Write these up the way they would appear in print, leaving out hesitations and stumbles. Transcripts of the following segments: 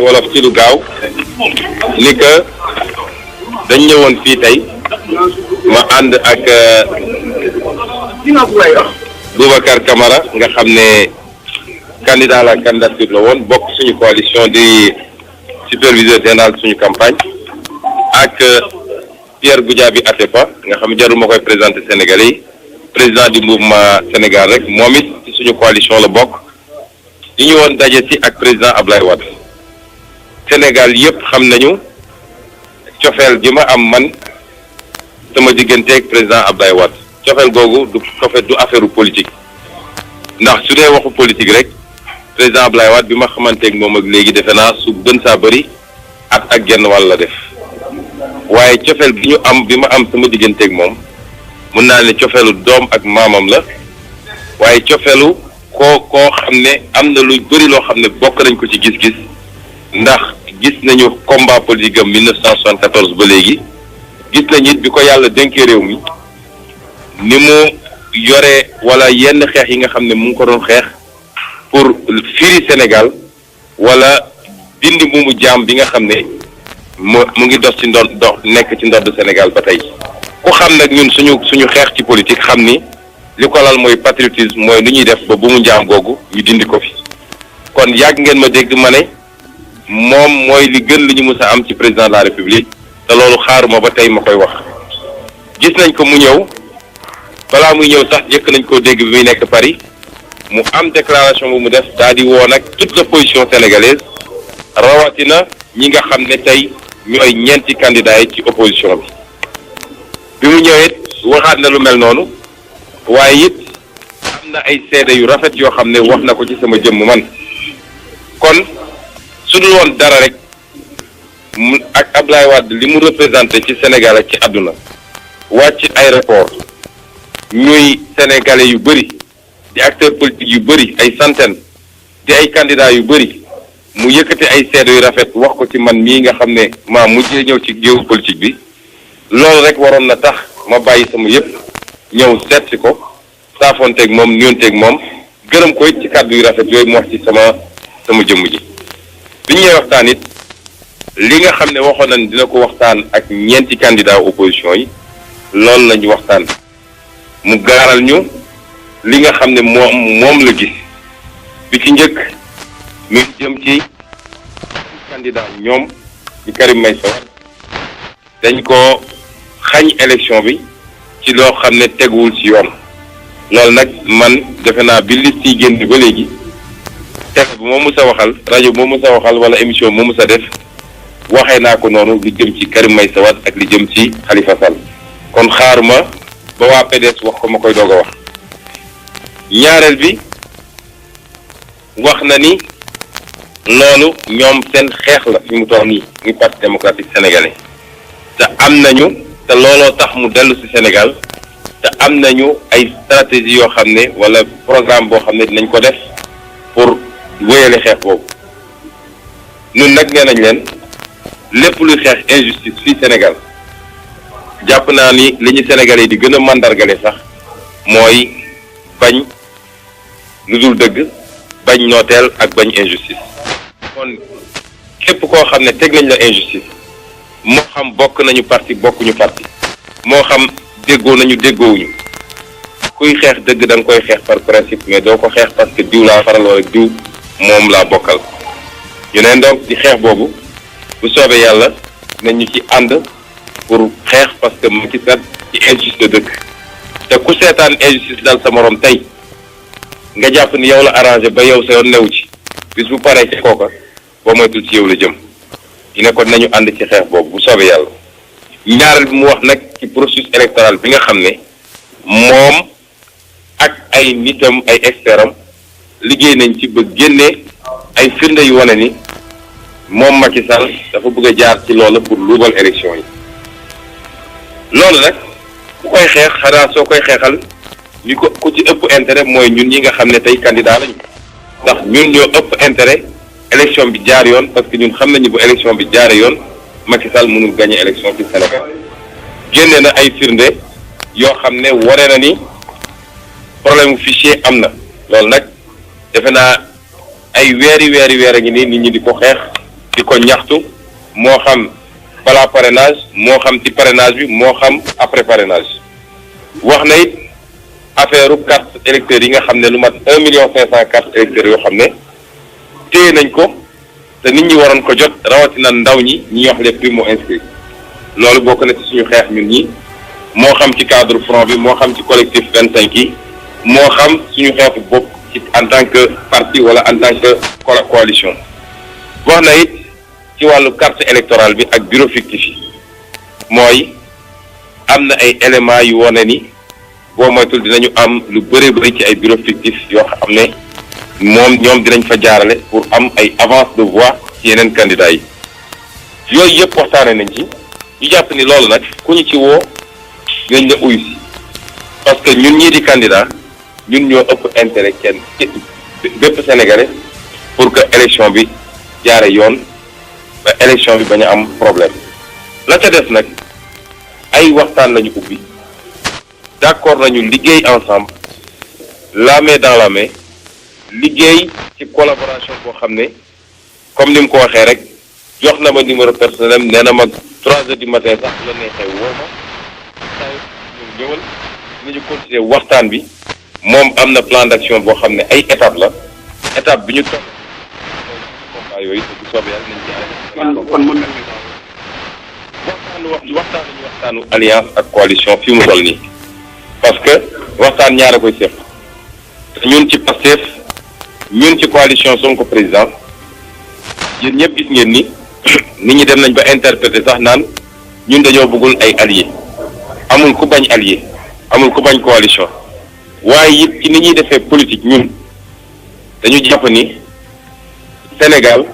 wolof ci lu gaaw ni que dañ ñëwoon fii tey ma ànd ak Boubacar Camara nga xam ne candidat à la candidature la woon bokk suñu coalition di superviseur général suñu campagne ak Pierre Goudiaby Atepa nga xam ne jarul ma koy présenter Sénégalais yi président du mouvement Sénégal rek moom it ci suñu coalition la bokk ñu ñu woon daje ci ak président Ablaye Wade Sénégal yëpp xam nañu cofeel gi ma am man sama digganteeg président Ablaye Wade cofeel googu du affaire politique ndax su dee waxu politique rek président Ablaye Wade bi ma xamanteeg moom ak léegi defe naa su gën saa bëri ak genn wàll la def waaye cofeel bi ñu am bi ma am sama digganteeg moom mun naa ne cofeelu doom ak maamam la waaye cofeelu koo xam ne am na lu bëri loo xam ne bokk nañ ko ci gis-gis ndax gis nañu combat politique am 1974 ba léegi gis nañ it bi ko yàlla dénkee réew mi ni mu yore wala yenn xeex yi nga xam ne mu ngi ko doon xeex pour firi Sénégal wala dindi mu jaam bi nga xam ne mu ngi dox ci nekk ci ndodd Sénégal ba tey ku xam nag ñun suñu xeex ci politique xam ni li ko lal mooy patriotisme mooy lu ñuy def ba bu mu njaam googu ñu dindi ko fi kon yàgg ngeen ma dégg ma ne moom mooy li gën li ñu mës a am ci président de la république te loolu xaaruma ba tey ma koy wax gis nañ ko mu ñëw balaa muy ñëw sax jëkk nañ koo dégg bi muy nekk Paris mu am déclaration bu mu def daal di woo nag toute l'opposition sénégalaise rawatina ñi nga xam ne tey ñooy ñeenti candidats yi ci opposition bi mu ñëwee waxaat na lu mel noonu waaye it am na ay seede yu rafet yoo xam ne wax na ko ci sama jëmm man kon su dul woon dara rek mu ak Abdoulaye Wade li mu représenté ci Sénégal ak ci àdduna wàcc aéroport ñuy sénégalais yu bëri di acteurs politiques yu bëri ay centaines di ay candidats yu bëri mu yëkkati ay seede yu rafet wax ko ci man mii nga xam ne maa mujjee ñëw ci géewu politique bi loolu rek waroon na tax ma bàyyi sama yëpp ñëw seet si ko saafoonteeg moom nuyonteeg moom gërëm ko it ci kàddu yu rafet yooyu mu wax ci sama jëmm ji. bi ñuy waxtaan it li nga xam ne waxoon nañ dina ko waxtaan ak ñeenti candidat opposition yi loolu lañu waxtaan mu gaaral ñu li nga xam ne moom la gis bi ci njëkk mi jëm ci candidat ñoom di Karim Meïssa Wade dañ ko xañ élection bi ci loo xam ne teguwul ci yoon loolu nag man defe naa bi liste yi génn ba léegi télé bi moo mës a waxal rajo moo mës a waxal wala émission moo mës a def waxee naa ko noonu li jëm ci Karim Meïssa Wade ak li jëm ci Khalifa Sall kon xaaruma ba waa PDS wax ko ma koy doog a wax ñaareel bi wax na ni loolu ñoom seen xeex la fi mu toll nii muy parti démocratique sénégalais te am nañu te looloo tax mu dellu ci Sénégal te am nañu ay stratégie yoo xam ne wala programme boo xam ne dinañ ko def pour wéyale xeex boobu ñun nag nee nañ leen lépp luy xeex injustice fii Sénégal jàpp naa ni li ñu Sénégalais di gën a mandargale sax mooy bañ lu dul dëgg bañ nooteel ak bañ injustice kon képp koo xam ne teg nañ la injustice moo xam bokk nañu parti bokkuñu parti moo xam déggoo nañu déggoowuñu kuy xeex dëgg da nga koy xeex par principe mais doo ko xeex parce que diw laa faral wala diw moom laa bokkal ñu neen donc ci xeex boobu bu soobee yàlla nañu ci ànd pour xeex parce que mu ci set ci injustice dëkk te ku seetaan injustice dal sa morom tey nga jàpp ni yow la arrangé ba yow sa yoon new ci bis bu paree ci kooka boo moytul ci yow la jëm ñu ne kon nañu ànd ci xeex boobu bu soobee yàlla ñaareel bi mu wax nag ci processus électoral bi nga xam ne moom ak ay nitam ay expertam liggéey nañ ci ba génnee ay firnde yu wane ni moom Macky Sall dafa bëgg a jaar ci loolu pour luubal élection yi loolu nag ku koy xeex xanaa soo koy xeexal li ko ku ci ëpp intérêt mooy ñun ñi nga xam ne tey candidat lañu ndax ñun ñoo ëpp intérêt élection bi jaar yoon parce que ñun xam nañu bu élection bi jaare yoon Macky Sall mënul gagner élection ci Sénégal génne na ay firnde yoo xam ne ware na ni problème fichier am na loolu nag defe naa ay weer a ngi nii nit ñi di ko xeex di ko ñaxtu moo xam balaa parrainage moo xam ci parrainage bi moo xam après parrainage wax na it affaire carte électeurs yi nga xam ne lu mat 1,5 million carte électeurs yoo xam ne téye nañ ko te nit ñi waroon ko jot rawatina ndaw ñi ñuy wax les primo inscrits loolu bokk na ci suñu xeex ñun ñi moo xam ci cadre front bi moo xam ci collectif 25 yi moo xam suñu xeexu bopp ci en tant que parti wala en tant que coalition wax na it ci wàllu carte électorale bi ak bureau fictif yi mooy am na ay éléments yu wane ni boo moytul dinañu am lu bëri ci ay bureau fictif yoo xam ne ñoom dinañ fa jaarale pour am ay avance de voix ci yeneen candidats yi yooyu yëpp waxtaane nañ ci ñu jàpp ni loolu nag ku ñu ci woo dinañ la uyu si parce que ñun ñii di candidat ñun ñoo ëpp intérêt kenn bépp sénégalais pour que élection bi jaare yoon ba élection bi bañ a am problème la ca des nag ay waxtaan lañu ubbi d'accord nañu liggéey ensemble la main dans la main liggéey ci collaboration boo xam ne comme ni mu ko waxee rek jox na ma numéro personnel am nee na ma 3 heures du matin sax la neexee woo ma saa yu ñëwal dinañu continuer waxtaan bi moom am na plan d'action boo xam ne ay étape la étape bi ñu toog combat yooyu te bu soobee yàlla nañ ci kon mën nañu waxtaanu alliance ak coalition fi mu toll nii parce que waxtaan ñaara koy seq ñun ci Pastef ñun ci coalition Sonko président yéen ñëpp gis ngeen ni nit ñi dem nañ ba interpréter sax naan ñun dañoo bëggul ay alliés amul ku bañ allié amul ku bañ coalition waaye it ci ni ñuy defee politique ñun dañu jàpp ni Sénégal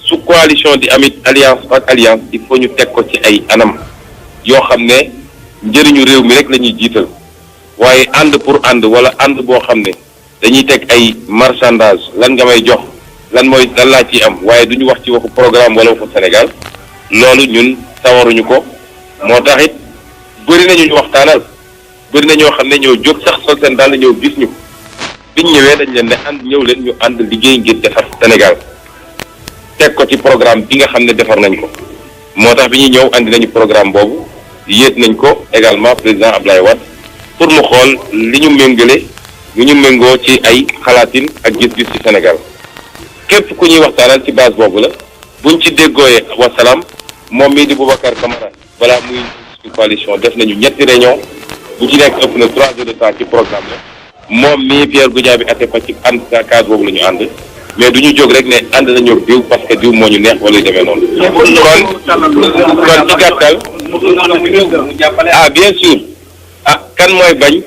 su coalition di amit alliance ak alliance il faut ñu teg ko ci ay anam yoo xam ne njëriñu réew mi rek la ñuy jiital waaye ànd pour ànd wala ànd boo xam ne dañuy teg ay marchandage lan nga may jox lan laa ciy am waaye duñu wax ci waxu programme wala waxu Sénégal loolu ñun sawaruñu ko moo tax it bëri nañu ñu waxtaanal bëri na ñoo xam ne ñoo jóg sax sol seen dàll ñëw gis ñu biñ ñëwee dañ leen ne ànd ñëw leen ñu ànd liggéey ngir defar Sénégal teg ko ci programme bi nga xam ne defar nañ ko moo tax bi ñuy ñëw andi nañu programme boobu yéet nañ ko également président Abdoulaye Wade pour mu xool li ñu méngale lu ñu méngoo ci ay xalaatin ak gis-gis ci Sénégal képp ku ñuy waxtaanal ci base boobu la buñ ci déggooyee wasalaam moom mii di Boubacar Camara balaa muy ci coalition def nañu ñetti réunion bu ci nekk ëpp na 3 heures de temps ci programme la moom mii Pierre Goudiaby Atepa ci ànd cadre boobu la ñu ànd mais du ñu jóg rek ne ànd nañoo diw parce que diw moo ñu neex wala yu demee noonu. kon ci gàttal bien sûr kan mooy bañ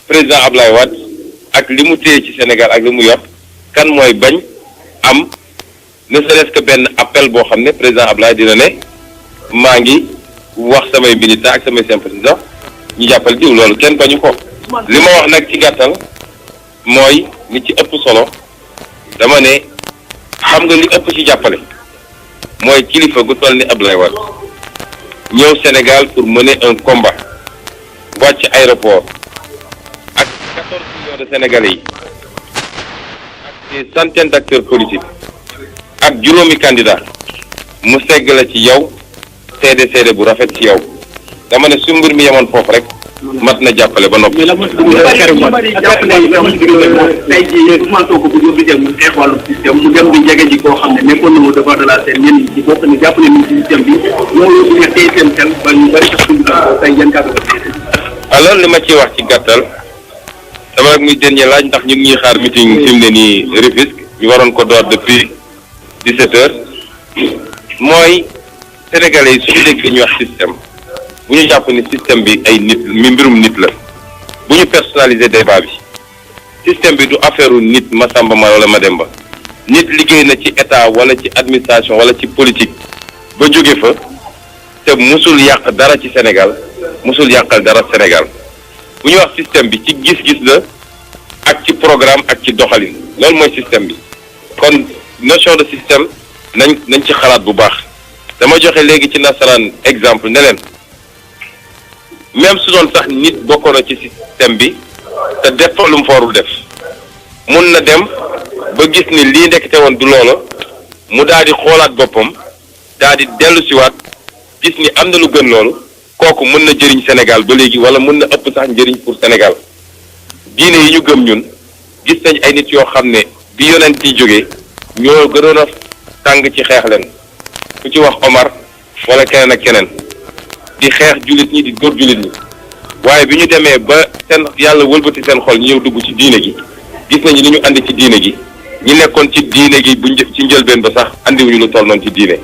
président Ablaye Wade ak li mu téye ci Sénégal ak li mu yor kan mooy bañ am ne serait-ce que benn appel boo xam ne président Ablaye dina ne maa ngi wax samay militants ak samay sympathisants ñu jàppal diw loolu kenn bañu ko li ma wax nag ci gàttal mooy li ci ëpp solo dama ne xam nga li ëpp ci jàppale mooy kilifa gu toll ni Abdoulaye Wade ñëw Sénégal pour mener un combat wàcc aéroport ak 14 millions de Sénégalais yi ak des centaines d'acteurs politiques ak juróomi candidat mu segg la ci yow seede bu rafet ci yow dama ne su mbir mi yemoon foofu rek mat na jàppale ba noppi. tey jii Ousmane Sonko bu ñu gisee mu xeex wàllu système mu dem di jege ji koo xam ne nekkoon na mu devant de la scène ñenn ñi bokk na jàpp nañu ci système bi loolu ñu ne tey seen xel ba ñu bëri sax suñu tey yan kàddu alors li ma ciy wax ci gàttal dama rek muy dernier laaj ndax ñu ngi ñuy xaar meeting fi mu ne nii Rufisque ñu waroon ko door depuis 17 heures mooy sénégalais yi suñu dégg ñu wax système. bu ñu jàpp ni système bi ay nit mi mbirum nit la bu ñu personnaliser débat bi système bi du affaire nit Masamba ma wala Mademba nit liggéey na ci état wala ci administration wala ci politique ba jóge fa te musul yàq dara ci Sénégal musul yàqal dara Sénégal bu ñu wax système bi ci gis-gis la ak ci programme ak ci doxalin loolu mooy système bi kon notion de système nañ ci xalaat bu baax dama joxe léegi ci nasaraan exemple ne leen même su doon sax nit bokkoon na ci système bi te def fa lu mu foorul def mun na dem ba gis ni lii ndekete woon du loola mu daal di xoolaat boppam daal di dellu siwaat gis ni am na lu gën loolu kooku mën na jëriñ Sénégal ba léegi wala mën na ëpp sax njëriñ pour Sénégal diine yi ñu gëm ñun gis nañ ay nit yoo xam ne bi yonent yi jógee ñoo gënoon a tàng ci xeex leen ku ci wax Omar wala keneen ak keneen di xeex jullit ñi di dóor jullit ñi waaye bi ñu demee ba seen yàlla wëlbati seen xol ñu ñëw dugg ci diine gi gis nañu li ñu andi ci diine gi ñi nekkoon ci diine gi bu ci njëlbeen ba sax andiwuñu lu toll noonu ci diine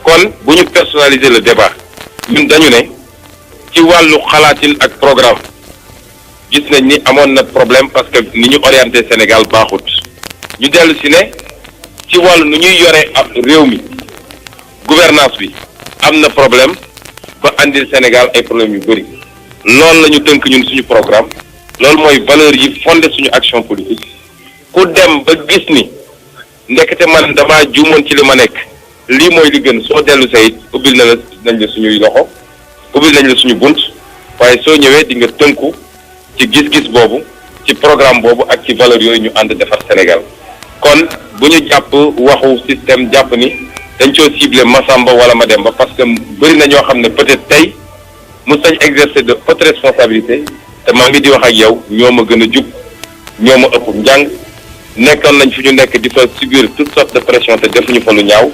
kon bu ñu personnaliser le débat ñun dañu ne ci wàllu xalaatin ak programme gis nañ ni amoon na problème parce que ni ñu orienté Sénégal baaxut ñu dellu si ne ci wàllu nu ñuy yore ab réew mi gouvernance bi am na problème ba andil Sénégal ay problèmes yu bëri loolu la ñu tënk ñun suñu programme loolu mooy valeur yi fondé suñu action politique ku dem ba gis ni ndekete man damaa juumoon ci li ma nekk lii mooy li gën soo dellu sayit ubbil nañ la suñuy loxo ubbil nañ la suñu bunt waaye soo ñëwee di nga tënku ci gis-gis boobu ci programme boobu ak ci valeur yooyu ñu ànd defar Sénégal kon bu ñu jàpp waxu système jàpp ni dañ coo ciblé Massamba wala Mademba parce que bëri na ñoo xam ne peut-être tey mu sañ exercer de haute responsabilité te maa ngi di wax ak yow ñoo ma gën a jub ñoo ma ëpp njàng nekkoon nañ fi ñu nekk di fa subir toutes sortes de pression te defuñu fa lu ñaaw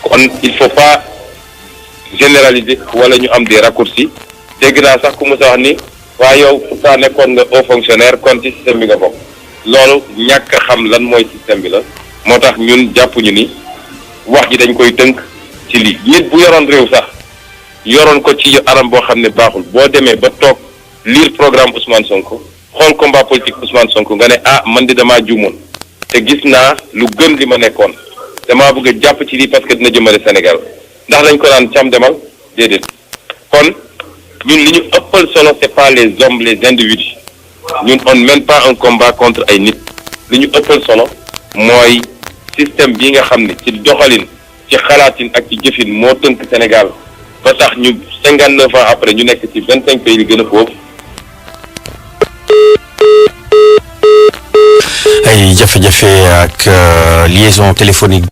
kon il faut pas généraliser wala ñu am des raccourcis dégg naa sax ku mu sa wax ni waaye yow pourtant nekkoon nga haut fonctionnaire kon ci système bi nga bokk loolu ñàkk a xam lan mooy système bi la moo tax ñun jàppuñu ni wax ji dañ koy tënk ci lii nit bu yoroon réew sax yoroon ko ci anam boo xam ne baaxul boo demee ba toog lire programme Ousmane Sonko xool combat politique Ousmane Sonko nga ne ah man di damaa juumoon te gis naa lu gën li ma nekkoon damaa bëgg a jàpp ci lii parce que dina jëmale Sénégal ndax dañ ko naan càmm demal déedéet kon ñun li ñu ëppal solo c'est pas les hommes les individus ñun on mène pas un combat contre ay nit li ñu ëppal solo mooy système bi nga xam ne ci doxalin ci xalaatin ak ci jëfin moo tënk Sénégal ba tax ñu 59 ans après ñu nekk ci 25 pays li gën a foofu. ay jafe-jafe ak liaison téléphonique.